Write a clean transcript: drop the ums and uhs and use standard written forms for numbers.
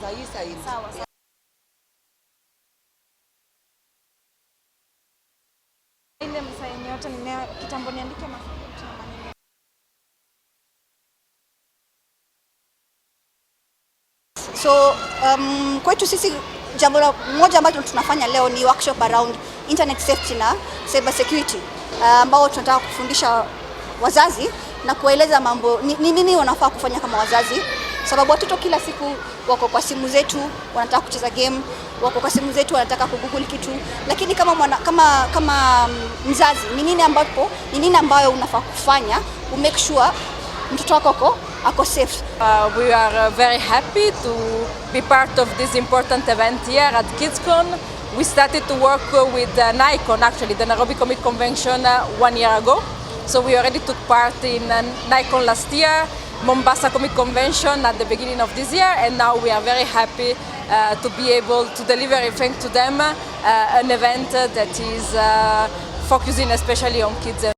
Kwa hii side. Sawa, sawa. Ile msaa yenye yote ninayo kitambo niandike mafuta na maneno. So kwetu sisi jambo la moja ambalo tunafanya leo ni workshop around internet safety na cyber security, ambao tunataka kufundisha wazazi na kueleza mambo ni nini wanafaa kufanya kama wazazi, sababu watoto kila siku wako kwa simu zetu, wanataka kucheza game, wako kwa simu zetu, wanataka kugoogle kitu, lakini kama mwana, kama kama mzazi ni nini ambayo unafaa kufanya umake sure mtoto wako ako safe. We are very happy to be part of this important event here at KidsCon. We started to work with Naiccon, actually, the Nairobi Comic Convention, 1 year ago. So we already took part in Naiccon last year, Mombasa Comic Convention at the beginning of this year, and now we are very happy to be able to deliver, thanks to them, an event that is focusing especially on kids.